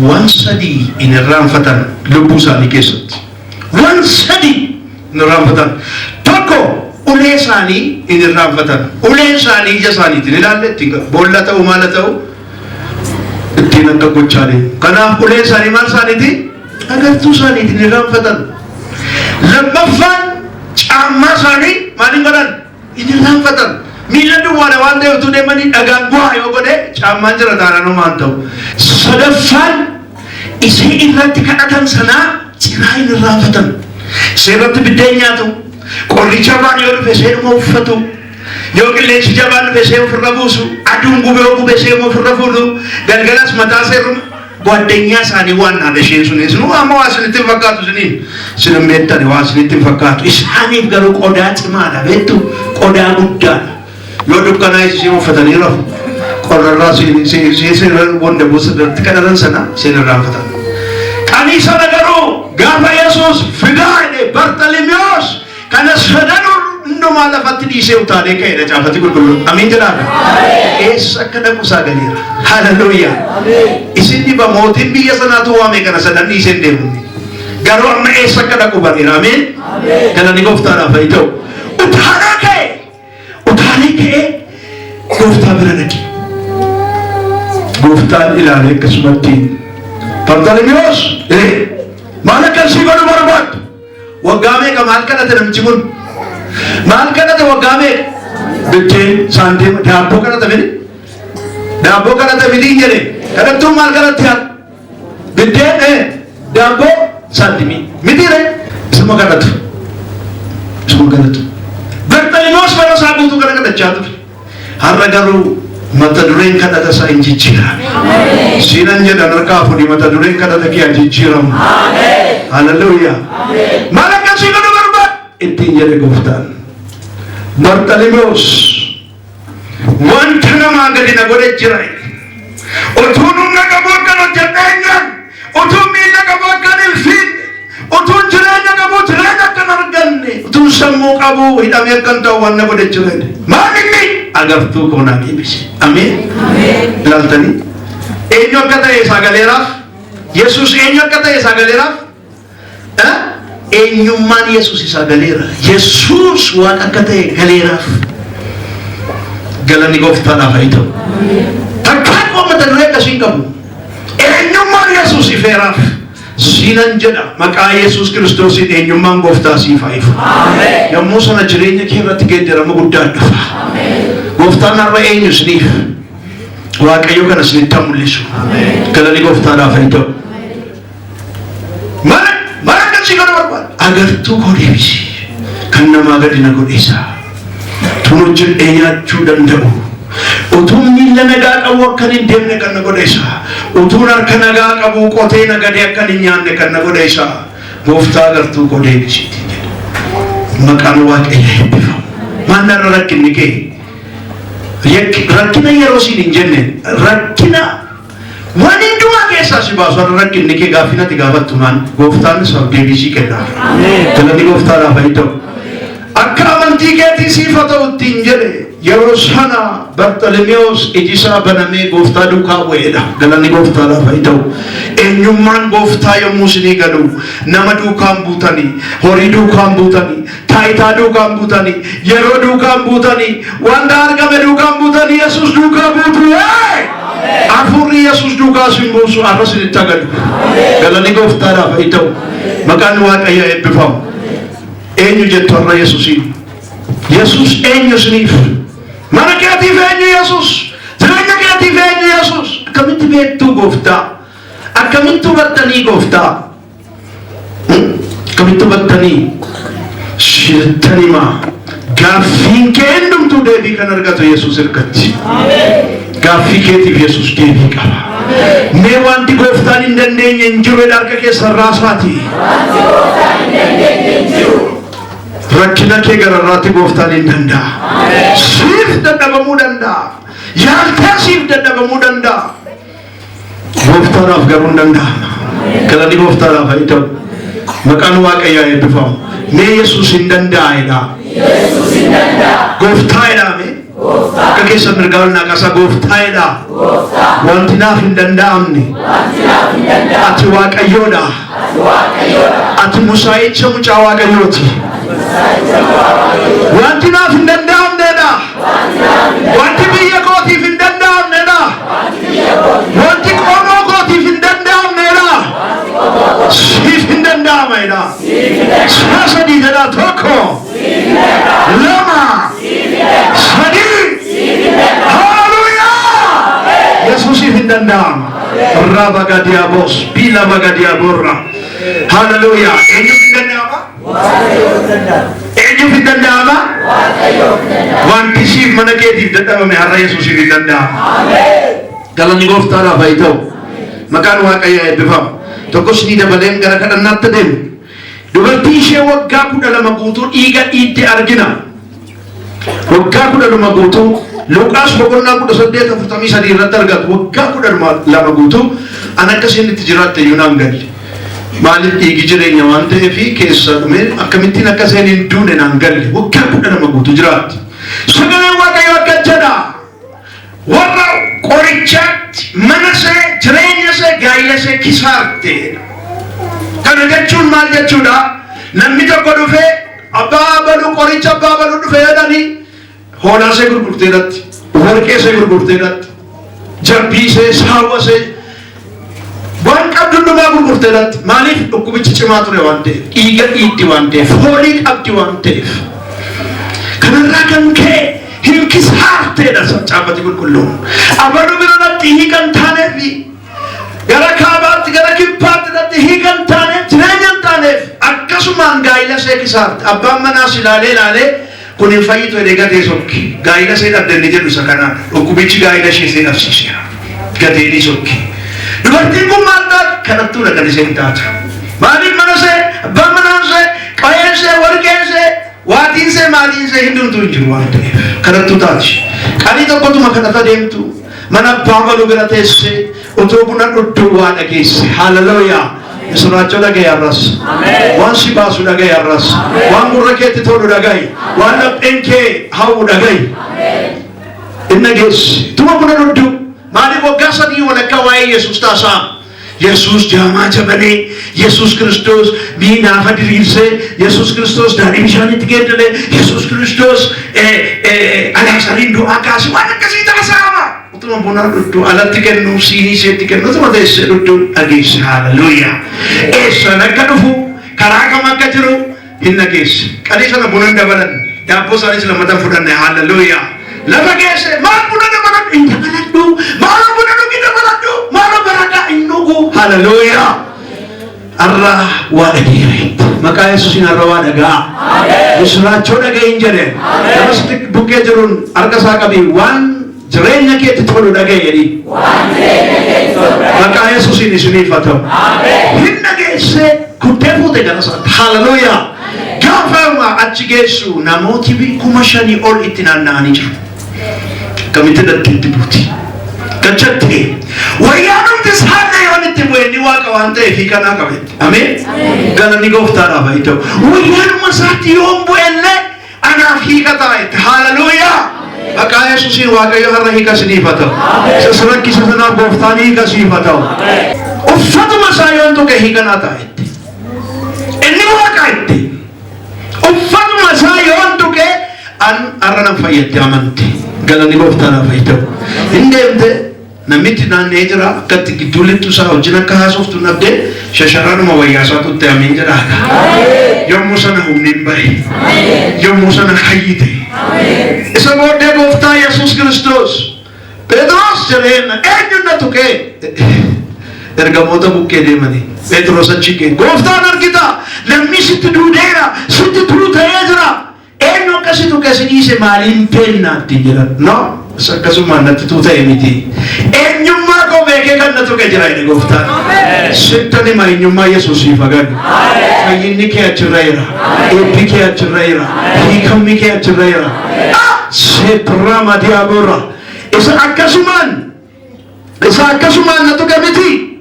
waan sadii hin irraanfatan lubbuu isaanii keessatti. Waan sadii hin irraanfatan. Tokko, ulee isaanii hin irraanfatan. Uleen isaanii ija isaaniitiin ilaalle ittiin boolla ta'u, maala ta'u, ittiin akka gochaa deemu. Kanaaf uleen isaanii maal isaaniiti? Agartuu isaaniitiin irraanfatan. Lammaffaan, caammaa isaanii maaliin godhan? Hin irraanfatan. Miila duwwaadha waan ta'eef utuu deemanii dhagaan bu'aa yoo godhe caammaan jira taanaan homaan ta'u. Sadaffaan, isee irratti kadhatan sanaa ciraa hin irraanfatan. Isee irratti biddeen nyaatu. Qorri jabaan yoo dhufe iseenuma uffatu. Yoo qilleensi jabaan dhufe isee ofirra buusu. Aduun gube yoo gube isee ofirra fuudhu. Galgalas mataa seeruma. Gwaddeenyaa isaanii waan naadha isheen sun. Isinuu amma waa isinitti hin fakkaatu isiniin. Isin hin beektani, waa isinitti hin fakkaatu. Isaaniif garuu qodaa cimaadha, beektu, qodaa guddaadha. Yoo dukkanaa ishee uffatanii rafu. Qorrarraa siin wanda buusa irratti kadhatan sana isin irraanfatan. Qanii sana garuu gaafa Yesuus fidaa jedhe, Barxalimiyoos kana sadan hundumaa lafatti dhiisee utaalee ka'edha caafati qulqulluun. Amiin jedhaa. Eessa akka dhaqu isaa galeera. Hallelujah. Isin dhiba, mootiin biyya sanaatu waame, kana sadan dhiisee hin deemu. Garuu amma eessa akka dhaqu bareera. Amiin. Galanni gooftaadhaaf haa ta'u. Utaalee ka'e. Utaalee ka'ee gooftaa bira dhaqe. Gooftaan ilaalee akkasumatti, "Barxalimiyoos, maal akkasii godhu barbaaddu?" Waggaa meeqa maal kadhate namichi kun? Maal kadhate waggaa meeqa? Biddeen, saantiima, daabboo kadhate miti? Daabboo kadhate miti jedhe. Kadhattuun maal kadhatti haa? Biddeen, daabboo, saantimii. Miti ree? Isuma kadhatu. Isuma kadhatu. Barxalimiyoos bara isaa guutuu kana kadhachaa ture. Har'a garuu mata dureen kadhata isaa hin jijjiirame. Siinan jedhan, harkaa fuudhi, mata dureen kadhata kee haa jijjiiramu. Hallelujah. Maal akkasii godhu barbaad? Ittiin jedhe gooftaan. "Barxalimiyoos, wanta namaa gadi na godhe jira. Utuu humna qabu akkan hojjedhee hin nyaanne, utuu miila qabu akkan hin fiigne, utuu jireenya qabu jireenya akkan arganne, utuu sammuu qabu hidhamee akkan ta'u waan na godhe jira. Maal inni? Agartuu koo naa deebise." Ameen. Ilaaltanii? Eenyu akka ta'e isaa galeeraaf? Yesuus eenyu akka ta'e isaa galeeraaf? Eenyummaan Yesuus isaa galeera. Yesuus waan akka ta'e galeeraaf. Galanni gooftaadhaaf haa ta'u. Takkaa koo mata duree akkasii hin qabu. Eenyummaan Yesuus ifeeraaf. Siinan jedha, maqaa Yesuus Kiristoosiin eenyummaan gooftaa siif haa ifu. Yommuu sana jireenya kee irratti geeddarama guddaan dhufa. Gooftaan har'a eenyu isiniif? Waaqayyo kana isinitti haa mul'isu. Galanni gooftaadhaaf haa ta'u. Mana mana akkasii kana barbaada. "Agartuu koo deebisi. Kan namaa gadi na godhisa. Tun hojjedhee nyaachuu danda'u. Utuun miilla nagaa qabu akkan hin deemne kan na godhe isa. Utuun harka nagaa qabu qotee nagadee akkan hin nyaanne kan na godhe isa. Gooftaa, agartuu koo deebisiitiin," jedhe. Maqaan Waaqayyo eebbifamu. Maal irra rakkinni kee? Rakkina yeroo siin hin jenne, rakkina waan hundumaa keessaa si baasu har'a rakkinni kee, gaaffii natti gaafattu maal? Gooftaan isaaf deebisii kennaaf. Galanni gooftaadhaaf haa ta'u. Akka amantii amantii keetii siif haa ta'u ittiin jedhe. Yeroo sana Barxalemiyoos iji isaa banamee gooftaa duukaa bu'eedha. Galanni gooftaadhaaf haa ta'u. Eenyummaan gooftaa yommuu isinii galu, nama duukaan buutanii, horii duukaan buutanii, taayitaa duukaan buutanii, yeroo duukaan buutanii, wanta argame duukaan buutanii, Yesuus duukaa buutu. Hafuurri Yesuus duukaa isin buusu har'a isinitti agalu. Galanni gooftaadhaaf haa ta'u. Maqaan Waaqayyoo eebbifamu. Eenyu jettu har'a Yesuusiin? Yesuus eenyu isiniif? Mana keetiif eenyu Yesuus? Jireenya keetiif eenyu Yesuus? Akkamitti beektuu gooftaa? Akkamitti hubattanii gooftaa? Akkamitti hubattanii? Shirtan himaa. Gaaffiin kee hundumtuu deebii kan argatu Yesuus hirkatti. Gaaffii keetiif Yesuus deebii qaba. Mee wanti gooftaan hin dandeenye hin jiru jedha, harka keessan raasaati. Wanti gooftaan hin dandeenye hin jiru. Rakkina kee gararraatti gooftaan hin danda'a. Siif dadhabamuu danda'a. Yaaltee siif dadhabamuu danda'a. Gooftaadhaaf garuu hin danda'ama. Galanni gooftaadhaaf haa ta'u. Maqaan Waaqayyoo eebbifamu. Mee Yesuus hin danda'a jedha. Yesuus hin danda'a. Gooftaa jedha mee. Gooftaa. Akka keessan mirgaa ol naa kaasaa, gooftaa jedha. Gooftaa. Wanti naaf hin danda'amne. Wanti naaf hin danda'amne. Ati Waaqayyoodha. Ati Waaqayyoodha. Ati Musaayicha mucaa Waaqayyooti. Wanti naaf hin danda'amnedha. Wanti biyya kootiif hin danda'amnedha. Wanti qomoo kootiif hin danda'amnedha. Siif hin danda'amedha. Si'a sadii jedha, tokko, lama, sadii. Hallelujaa! Yesuusiif hin danda'ama. Rabagadiyaabos, biilabagadiyaborra. Hallelujaa! Eenyuuf hin danda'ama? Eenyuuf hin danda'ama? Wanti siif mana keetiif dadhabame har'a Yesuusiif hin danda'ama. Galanni gooftaadhaaf haa ta'u. Maqaan Waaqayyoo eebbifamu. Tokkos ni dabaleen gara kadhannaatti deemu. Dubartii ishee waggaa 12 guutuu dhiiga dhiidde argina. Waggaa 12 guutuu, Luqaas boqonnaa 18:43 irratti argatu. Waggaa 12 guutuu an akkasiin itti jiraatte iyyuu naan galle. Maaliif, dhiigi jireenya waan ta'eef keessa dhume, akkamittiin akka isheen hin duune naan galle. Waggaa 12 guutuu jiraatti. Sagaleen Waaqayyoo akka jedha. Warra qorichaatti mana ishee, jireenya ishee, gaa'ila ishee kisaarte. Kana jechuun maal jechuudha? Namni tokko dhufee abbaa baluu, qoricha abbaa baluu dhufee jedhanii, hoolaa ishee gurgurteedhatti, warqee ishee gurgurteedhatti, jabbii ishee, saawwa ishee, waan qabdu hundumaa gurgurteedhatti. Maaliif? Dhukkubichi cimaa ture waan ta'eef, dhiiga dhiiddi waan ta'eef, foolii qabdi waan ta'eef. Kanarraa kan ka'e hin kisaarteedha caaffati qulqulluun. Abaluu bira irratti hiikan taaneefi gara kaabaatti, gara kibbaatti irratti hiikan taaneef, jireenya hin taaneef, akkasumaan gaa'ila ishee kisaarte. Abbaan manaas ilaalee ilaalee kun hin fayyitu jedhee gatee sokke. Gaa'ila ishee dhabde inni jedhu isa kanaadha. Dhukkubichi gaa'ila ishee ishee dhabsiiseera. Gateenii sokke. Dubartiin kun maal taate? Kadhattuudha kan isheen taatu. Maaliif? Mana ishee, abbaan manaa ishee, qayeen ishee, warqeen ishee, waatiin ishee, maatiin ishee hundumtuu hin jiru waan ta'eef kadhattuu taati. Qalii tokkotuma kadhata deemtu mana abbaa baluu bira teessee otoo buna dhudduu waa dhageesse. Hallelujaa! Misiraachoo dhagaye har'as. Waan si baasu dhagaye har'as. Waan gurra keetti tolu dhagaye. Waan lapheen kee hawwu dhagaye. Inni dhageesse. Tuma buna dhudduu. Maaliif? Waggaa 3 walakkaa waa'ee Yesuus taasa'a. Yesuus jaamaa jabanee, Yesuus Kiristoos naafa diriirsee, Yesuus Kiristoos daadhii bishaanitti geeddalee, Yesuus Kiristoos Alaazariin du'aa kaase, waan akkasii taasa'ama. Utuma buna dhudduu alatti kennu, siinii isheetti kennu, utuma teessee dhudduu dhageesse. Hallelujaa. Eessaan akka dhufu, karaa kam akka jiru hin dhageesse. Qalii sana buna hin dabalan, daabboo isaanis lammatan fudhanne. Hallelujaa. Lafa geesse, maal buna dabaladhu? Hin dabaladhu. Maal buna dhugi dabaladhu? Maal barakaa hin dhugu? Hallelujaa. Har'a waa dhageera. Maqaa Yesuusiin har'a waa dhagaa. Misiraachoo dhaga'iin jedhe. Nama sitti bukkee jiruun harka isaa qabii, waan jireenya keetti tolu dhaga'i jedhi. Maqaa Yesuusiin isiniif haa ta'u. Hin dhageesse, kuttee fuute gara isaatti. Hallelujaa. Gaafa achi geessu namooti 5,000 ol itti naanna'anii jiru. Akkamitti datti itti buuti? Gachattee. Wayyaa dhumti isaallee yoon itti bu'e, inni waaqa waan ta'eef kanaa qabetti. Ameen. Galanni gooftaadhaaf haa ta'u. Wayyaanuma isaatti yoon bu'ellee Anaaf hiika ta'a jette. Haleluuyaa! Maqaa Yesuusiin Waaqayyo har'a hiika isiniif haa ta'u. Isa rakkisa sanaaf Gooftaan hiika siif haa ta'u. Uffatuma isaa yoon tuqe hiika naa ta'a jette. Inni Waaqa jette. Uffatuma isaa yoon tuqe an har'a nan fayyadde amante. Galanni Gooftaadhaaf haa ta'u. Hin deemte, namitti naanna'ee jira, akkatti gidduu lixxu isaa wajjin akka haasoftu dhabdee shasharaanuma wayyaa isaa tutte. Amiin jedhaa. Yommuu sana humni hin bahe. Yommuu sana fayyite. Isa booddee Gooftaa Yesuus Kiristoos "Phexros" jedheen, "Eenyu na tuqee?" Ergamoota bukkee deemanii Phexros achi ga'e. "Gooftaan argita, namni sitti duudeera, sitti tuuta'ee jira. Eenyu akkasi tuqe si dhiise maaliin beekna?" ittiin jedhan. "No, isa akkasumaan natti tuuta'e miti. Eenyummaa koo beekee kan na tuqe jira," jedhe Gooftaan. Sittan hima, eenyummaa Yesuusiif agalu. Fayyinni kee achirra jira. Eebbi kee achirra jira. Hiikamni kee achirra jira. Seetirraa diiyaaborra. Isa akkasumaan na tuqe miti.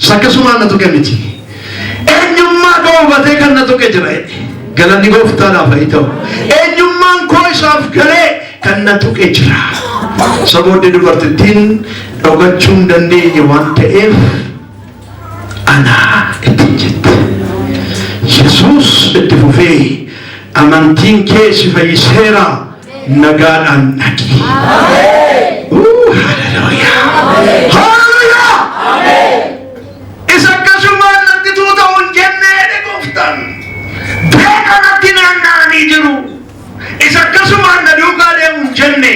Isa akkasumaan na tuqe miti. Eenyummaa koo hubatee kan na tuqe jira jedhe. Galanni Gooftaadhaaf haa ta'u. Eenyummaan koo isaaf galee kan na tuqe jira. Isa booddee dubartittiin dhokachuu hin dandeenye waan ta'eef "Ana" ittiin jette. Yesuus itti fufee, "Amantiin kee si fayyiseera, nagaadhaan dhaqi." Haleluuyaa! Haleluuyaa! "Isa akkasumaan natti tuuta'u hin jenneedhe Gooftaan. Beeka natti naanna'anii jiru. Isa akkasumaan na duukaa deemu hin jenne.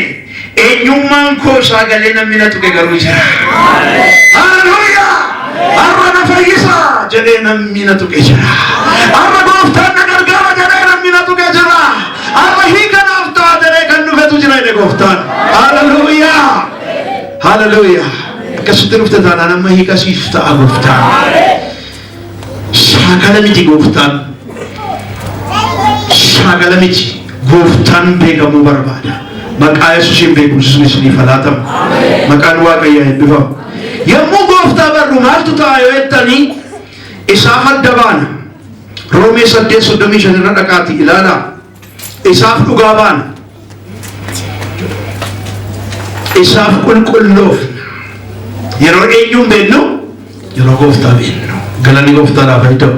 Eenyummaan koo isaa galee namni na tuqe garuu jira. Haleluuyaa! Har'a na fayyisa jedhee namni na tuqe jira. Har'a Gooftaan na gargaara jedhee namni na tuqe jira. Har'a hiika naaf ta'a jedhee kan dhufetu jira," jedhe Gooftaan. Haleluuyaa! Haleluuyaa! Akkasitti dhufte taanaan amma hiika siif ta'a Gooftaan. Shaakala miti Gooftaan. Shaakala miti. Gooftaan beekamuu barbaada. Maqaa Yesuusiin beekumsi sun isiniif haa laatamu. Maqaan Waaqayyoo eebbifamu. Yommuu Gooftaa barru maaltu ta'a yoo jettanii, isaaf adda baana. Roomee 8:35 irra dhaqaati ilaalaa. Isaaf dhugaa baana. Isaaf qulqulloofna. Yeroo eenyuun beennu? Yeroo Gooftaa beennu. Galanni Gooftaadhaaf haa ta'u.